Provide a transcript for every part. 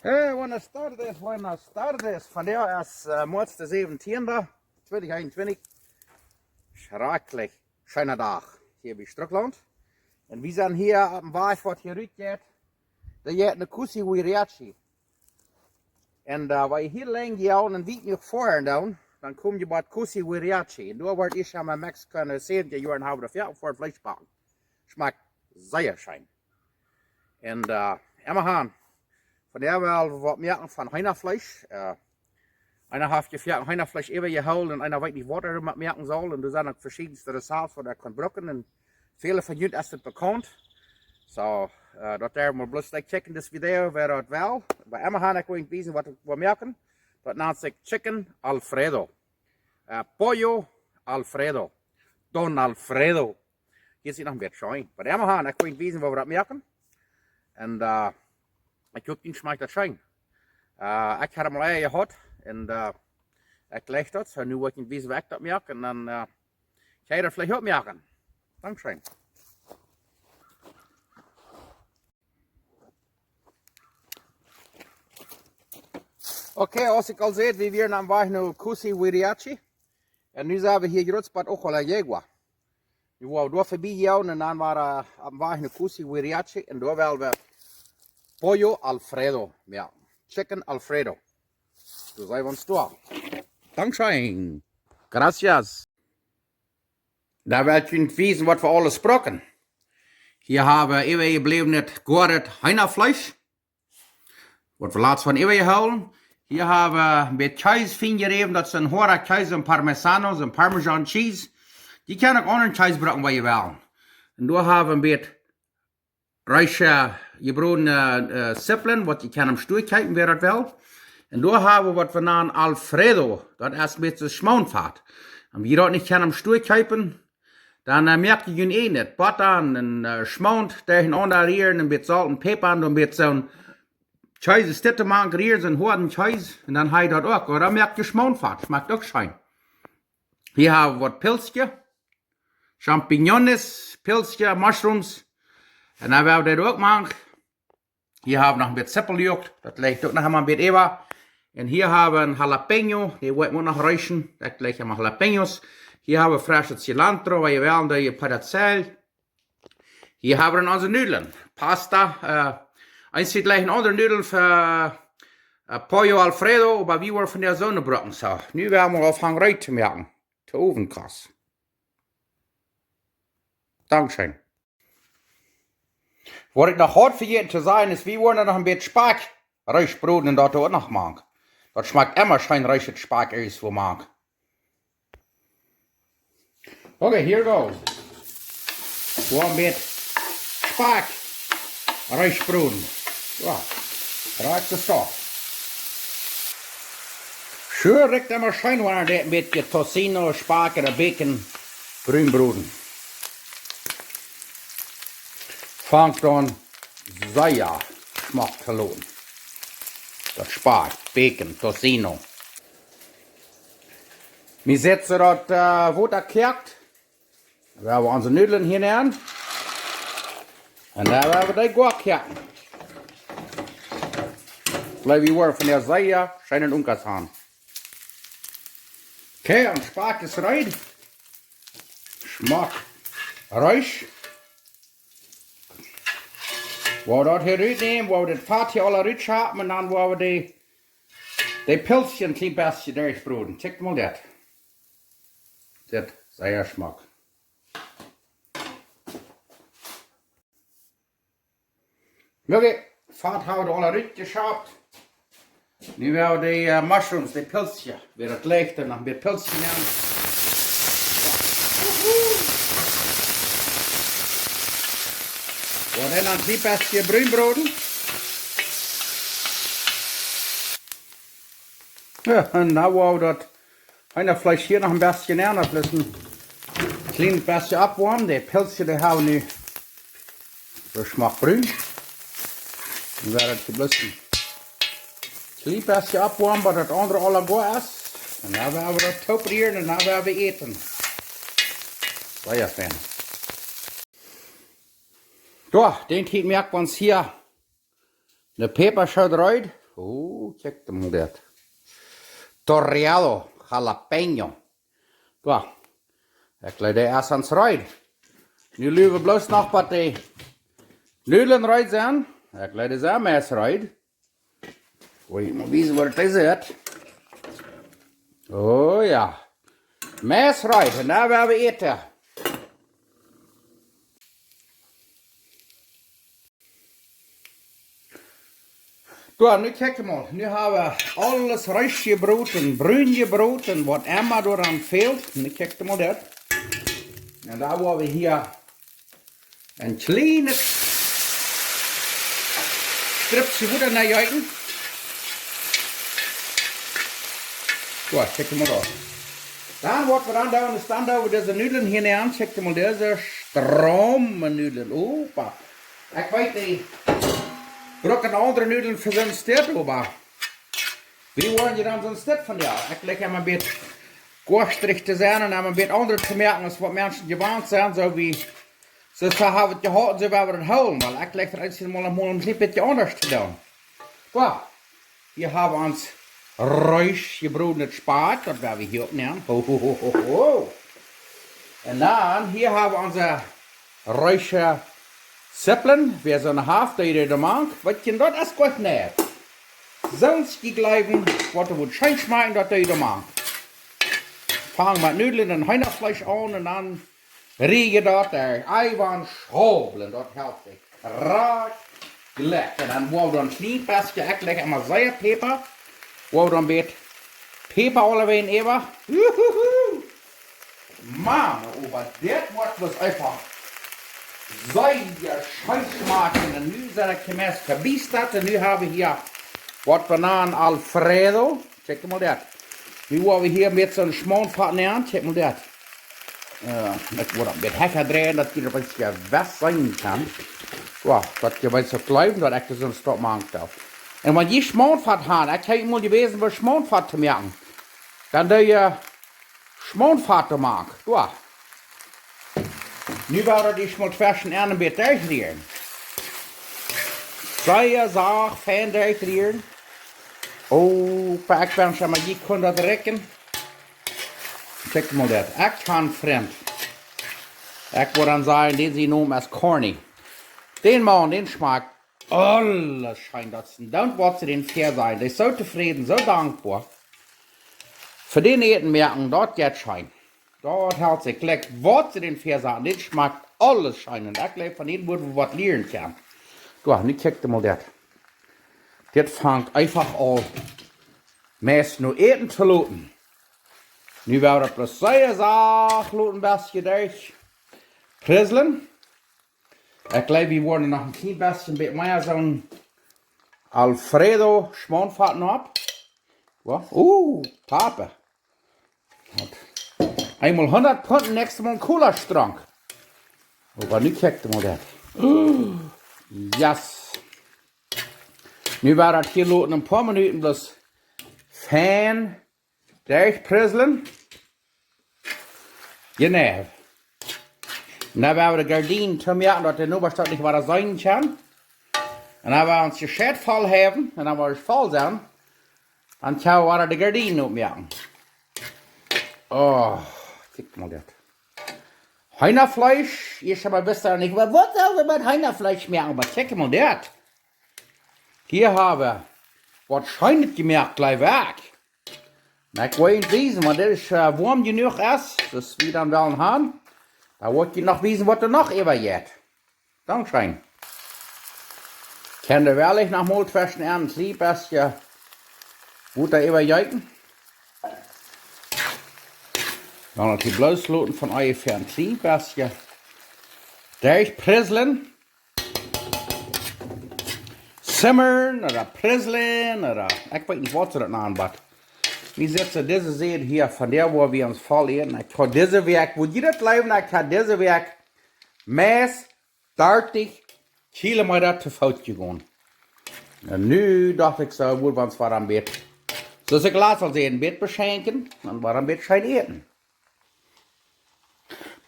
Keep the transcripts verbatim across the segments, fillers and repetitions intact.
Hey, buenas tardes, buenas tardes. Vondoag es, äh, Moaz de säwentieende, twintich eenuntwintich. Schrakjlich scheena Dach hia bie Strucklaunt. Un wie sent hia opp een Wajch, waut hia rut jeit. Doa jeit no Cusihuiriachi. Un, äh, wan jie hia lang gonen un wiet jenuach foaren doonen, dan kom jie bie Cusihuiriachi. Un doa woa ekj ieescht mol Mexiko en de säwentichja Joaren haben, doa foaren Fleesch backen. Schmakjt sea scheen. Un, äh, emma han. Vondoag well wie waut moaken von Heenafleesch. Äh, eena haft je fa Heenafleesch äwajehoolen un eena weet nich, waut hee doamet moaken saul. Un doa sent uk veschiedenste Rezepts, waut hee kaun brucken. Un väle von junt es daut bekaunt. Soo, äh, daut woa wie bloos like checken, dit Video, wäa daut well. Oba emma han, ekj well junt wiesen, waut wie moaken. Daut nant sikj Chicken Alfredo. Äh, Pollo Alfredo. Don Alfredo. Hia es noch een bät scheen. Oba emma han, ekj well junt wiesen, waut wie doamet moaken. Un, äh, ekj hop, junt schmakjt daut scheen. Äh, ekj hab mol Eia jehaut. Un, äh, ekj leew daut. Soo, nu woa ekj junt wiesen, waut ekj doamet moak. Un dan, äh, kjenn jie daut veleicht uk moaken. Dankscheen. Okay, aus ekj aul säd, wie wieren oppem Wajch no Cusihuiriachi. Un nu sent wie hia jrots bie Ojo La Yegua. Nu woa wie doa verbie gonen un dan woa wie, äh, oppem Wajch no Cusihuiriachi. Un doa well wie Pollo Alfredo moaken. Chicken Alfredo. Doa sent wie ons doa. Dankscheen. Gracias. Doa well ekj junt wiesen, waut wie aules brucken. Hia hab wie äwajebläwnet goaret Heenafleesch, waut wie latst von äwajehoolen. Hia hab wie een bät Kjees fien jeräwen, daut es een hoada Kjees, een Parmesano, soon Parmesan Cheese. Jie kjennen uk aundren Kjees brucken, waut jie wellen. Un doa hab wie een bät reische, jebrodne, äh, Zippeln, waut jie kjennen aum Stua kjeepen, wäa daut well. Un doa hab wie waut wie nanen Alfredo. Daut es met soon Schmontfat. Un wan jie daut nich kjennen aum Stua kjeepen, dan, äh, moakt jie jun ieejnet. Botta un, äh, Schmont, doa aundasch rieren, een bät Solt un Päpa, dan met soon Kjees, Stittemank rieren, soon hoaden Kjees. Un dan hab jie daut uk. Ooda moakt jie Schmontfat, schmakjt uk scheen. Hia hab wie waut Pilzkje. Champiñones, Pilzkje, Mushrooms. Un dan woa wie dit uk moaken. Hia hab wie noch een bät Zippel jekoakt. Daut lajcht uk noch emol een bät äwa. Un hia hab wie een Jalapeño. Dee woa wie uk noch reeschen. Daut jlikjt emol Jalapeños. Hia hab wie fresche Cilantro, waut jie wellen, dee Pedazell. Hia hab wie dan onse Nudlen. Pasta, äh, eent es jlikj aundre Nudlen fa, äh, Pollo Alfredo, oba wie woaren von dee soone brucken. Soo, nu woa wie aunfangen reed to moaken. De Owenkost. Dankscheen. Waut ekj noch haud vejäten to sajen es, wie woaren noch een bät Spakj reesch broden un daut uk noch moaken. Daut schmakjt emma scheen, reesch Spakj es, waut moaken. Okay, here goes. Woaren met Spakj reesch broden. Jo, reesch de Stoff. Sure, rikjt emma scheen, wan daut een bät Tocino, Spakj ooda Bacon brun broden. Fangt aun sea schmock to loten. Daut Spakj, Bacon, Tocino. Wie seenen daut, äh, Wota koakt. Woa wie onse Nudlen hia nenn. Un dan woa wie dee goa koaken. Jleew wie woaren von dee sea scheene Unkas han. Okay, ons Spakj es reed. Schmock reesch. Woa wie daut hia rutnämen, woa wie daut Fat hia aul rutschapen un dan woa wie dee, dee Pilzkjes een kjlien bät derchbroden. Check mol daut. Dit, sea schmock. Okay, Fat hab wie aul rutjeschapt. Nu woa wie dee, äh, Mushrooms, dee Pilzkjes, wada daut lajchte, noch een bät Pilzkjes nämen. Woa wie dee noch een kjlien bät brun broden. Jo, un dan woa wie daut Heenafleesch hia noch een bät nenn, daut bloos een kjlien bät oppwoamen. Dee Pilzkjes, dee hab wie nu soo schmock brun. Dan woa wie daut bloos een kjlien bät oppwoamen, bat daut aundre aul goa es. Un dan woa wie daut tooproeren un dan woa wie äten. Sea fein. Jo, dee Tiet moak wie ons hia de Päpaschoot reed. Oh, kjikj mol dit. Torreado jalapeño. Doa. Ekj jleew, dee es reed. Nu luagen wie bloos noch, waut de Nudlen reed sent. Ekj jleew, dee sent meist reed. Woa ekj mol wiesen, woo daut sitt. Oh jo. Meist reed. Un dan woa wie äten. Doa, nu kjikj mol. Nu hab wie aules reed jebroden, brun jebroden, waut emma doaraun fält. Nu kjikj mol dit. Un dan woa wie hia een kjlienet Strippche Wota nenjeeten. Doa, kjikj mol doa. Dan, waut wie dan doonen, es dan doo wie dise Nudlen hia nenn. Kjikj mol, dise strame Nudlen. Opa. Ekj weet nich, brucken aundre Nudlen fa soon Stekj, oba wie woaren je dan soon Stekj von, jo, ekj jlikj emma een bät goastrich to sennen un emma een bät aundasch to moaken, aus waut Menschen jewant sent, soo aus, soo aus see haben jehaut, soo woa wie daut hoolen, wiels ekj jlikj daut eensjemol, mol een kjlien bät aundasch to doonen. Doa, hia hab wie ons reed jebrodnet Spakj, daut woa wie hia uk nämen. Ho, ho, ho, ho, ho. Un dan, hia hab wie onse reed Zipplen, wäa soone haft, dee dee doa mank. Waut je, daut es goot, nä. Soont, dee jleewen, waut doa woat scheen schmakjen, daut dee doa mank. Fang met Nudlen un Heenafleesch aun un dan rie je daut doa äwa Schaublen, daut halpt sikj. Rajcht jlikj. Un dan woa wie dan een kjlien bät, ekj jlikj emma sea Päpa. Woa wie dan een bät Päpa aulewäajen äwa. Juhuhu. Mama, oba dit woat bloos eefach sea scheen schmakjen. Un nu sie ekj meist vebiestat. Un nu hab wie hia waut Bananen Alfredo. Kjikj mol dit. Nu woa wie hia met soon Schmauntfat nenn. Kjikj mol dit. Äh, ekj woa daut een bät hecha dreien, daut jie daut een bät west seenen kjennen. Jo, daut jie weeten, soo jleewen, daut ekj daut soon Stekj moak. Un wan jie Schmauntfat haben, ekj hab mol jewäsen, woo Schmauntfat to moaken. Dan doo jie Schmauntfat to moaken. Jo. Nu woa wie daut ieescht mol tweschen aun een bät derchrieren. Sea sacht, fein derchrieren. Oh, oba ekj sie scheen, jie kjennen daut rikjen. Kjikj mol dit. Ekj hab een Frint. Ekj wudd dan sajen, dän sien Nomen es Corny. Dän Maun, dän schmakjt aules scheen. Daut es een Doont, waut see dän väasajen. Dee es soo tofräd, soo dankboa. Fa dän Äten moaken, daut jeit scheen. Daut helt sikj jlikj, waut see dän väasajen. Dän schmakjt aules scheen. Un ekj jleew, von dän woa wie waut lieren kjennen. Jo, nu kjikj mol dit. Dit fangt eefach aun, meist no Äten to loten. Nu woa wie daut bloos sea sacht loten, bät derchprizzlen. Ekj jleew, wie woaren noch een kjlien bät, bät mea soon Alfredo Schmauntfat opp. Jo, uh, Papa. Eemol hundat Punt, näakjstet Mol een Cola-Strunk. Oba nu kjikj mol dit. Yes. Nu woa wie daut hia loten een poa Minuten bloos fein derchprizzlen. Jeneiw. Nu woa wie de Gardien toomoaken, daut de Nobasch daut nich wada seenen kaun. Un dan woa wie ons Jescheit voll haben, un dan woa wie voll sennen, dan kjenn wie wada de Gardien opmoaken. Oh, kjikj mol dit. Heenafleesch, ekj hab wist nich, oba waut sell wie met Heenafleesch moaken? Oba kjikj mol dit. Hia hab wie waut Scheenet jemoakt, jleew ekj. Nu, ekj woa junt wiesen, wan dit es, äh, woam jenuach es, daut wie dan wellen haben. Dan woa ekj junt noch wiesen, waut doa noch äwajeit. Dankscheen. Kjenn wie wellich noch mol tweschen aun een kjlien bät Wota äwajeeten. Dan daut hia bloos loten von onjefäa een kjlien bät derchprizzlen. Simmern ooda prizzlen ooda, ekj weet nich, waut see daut nanen, oba wie setten dise Sied hia von doa, wua wie ons voll äten. Ekj hab dise Wäakj, wudd jie daut jleewen, ekj hab dise Wäakj meist dartich Kilometa to Foot jegonen. Un nu docht ekj soo, wudd wie ons wada een bät, soo aus ekj latst aul säd, een bät beschenkjen, dan wada een bät scheen äten.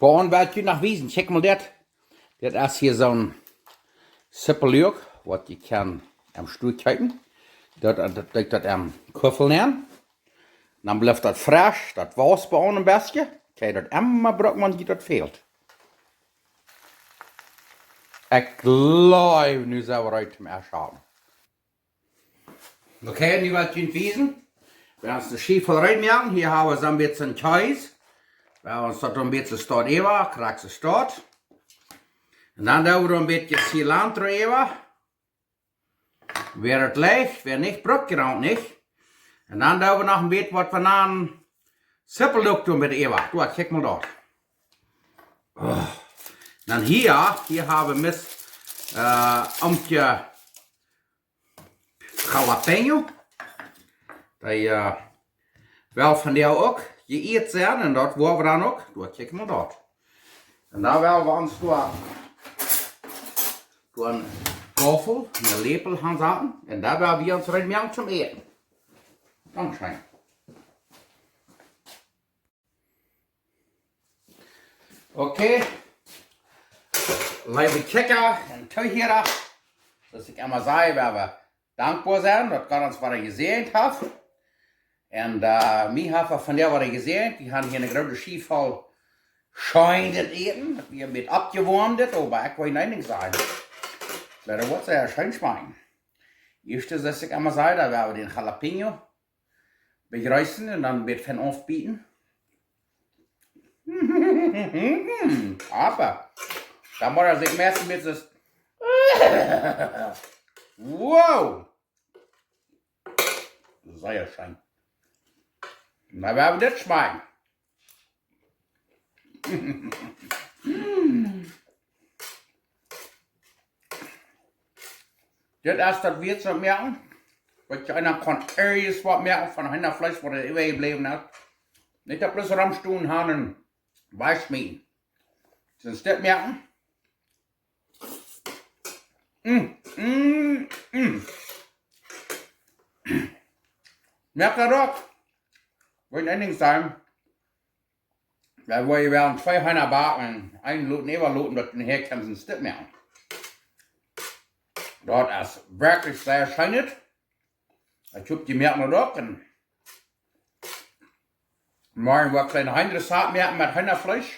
Oba woa ekj junt noch wiesen, kjikj mol dit. Dit es hia soon Sippeluak, waut jie kjennen em Stua kjeepen. Daut, daut, daut, daut em Kuffel nenn. Dan blift daut fresch, daut wausst bie ons een bät. Kjikj, daut emma brukt, wan die daut fält. Ekj jleew, nu sent wie reed toom Iessen. Okay, nu well ekj junt wiesen. Wie haben ons de Schiew reed jemoakt. Hia haben wie soon bät Kjees. Wie haben ons daut een bät stoot äwa, krakjt stoot. Un dan doo wie een bät Cilantro äwa. Wäa daut jlikjt, wäa nich, brukt je dan nich. Un dan doo wie noch een bät waut wie nanen Sipeldook doonen bie de äwa. Doa, kjikj mol doa. Oh. Dan hia, hia haben wie Mis, äh, Omkje Jalapeño. Dee, äh, well von dee uk jeieet sennen un daut woa wie dan uk. Doa, kjikj mol doa. Un dan well wie ons doa, doa een Gaufel, een Läpel aunsaten. Un dan well wie ons reed moaken toom Äten. Dankscheen. Okay. Leewe Kjikja un Toohiera, soo aus ekj emma saj, wie haben dankboa sennen, daut Gott ons wada jesäajent haft. Un, äh, mie haft hee von dee wada jesäajent. Wie haben hia eene groote Schiew voll scheenet Äten. Wie haben daut oppjewoamt, oba ekj well een Dinkj sajen. Daut woat sea scheen schmakjen. Ieescht, soo aus ekj emma saj, dan woa wie dän Jalapeño bejreessen un dan een bät von aufbieten. Oba dan mott eena sikj meist een bät, wow! Sea scheen. Dan woa wie dit schmakjen. Dit es daut Wieet waut moaken. Waut je eena kaun irjent waut moaken von Hinjafleesch, waut äwajebläwen es. Nich daut bloos romstonen haben un wajchschmieten. Soo dit moaken. Mm, mm, mm. Moakt daut uk. Woa ekj een Dinkj sajen. Doa woa wie wellen twee Hinja backen un een loten äwaloten, daut wie hia kjennen een Stekj moaken. Daut es werkjlich sea scheen. Ekj hop, jie moaken daut uk. Un morjen woa ekj een Hinjarezept moaken met Hinjafleesch.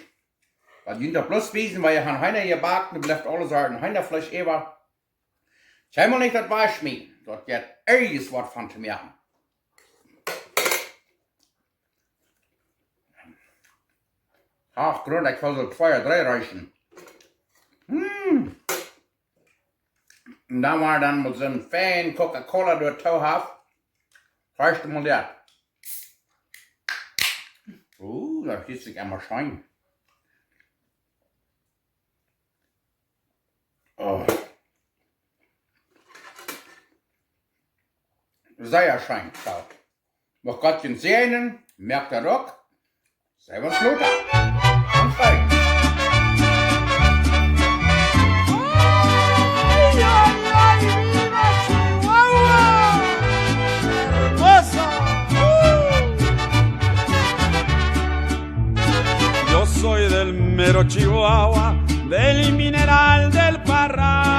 Waut jie daut bloos wiesen, wiels jie haben Hinja jebackt, dan blift aules aun Hinjafleesch äwa. Kjeenmol nich daut wajchschmieten. Daut jeft irjent waut von to moaken. Ach, Grund, ekj well soo twee, dree reichen. Mm. Un dan, wan wie dan met soon fein Coca-Cola doatoo haben, ieescht mol daut. Uh, daut jeit sikj emma scheen. Oh. Sea scheen, soo. Mucht Gott junt säajnen, moakt daut uk. Seenen wie ons lota. Dankscheen. Ay, ay, ay, viva Chihuahua. Hermoso. Uh. Yo soy del mero Chihuahua, del mineral del Parral.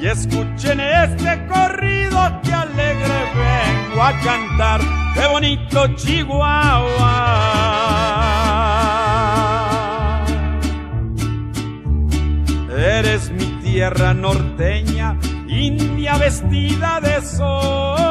Y escuchen este corrido que alegre vengo a cantar. Qué bonito Chihuahua. Eres mi tierra norteña, india vestida de sol.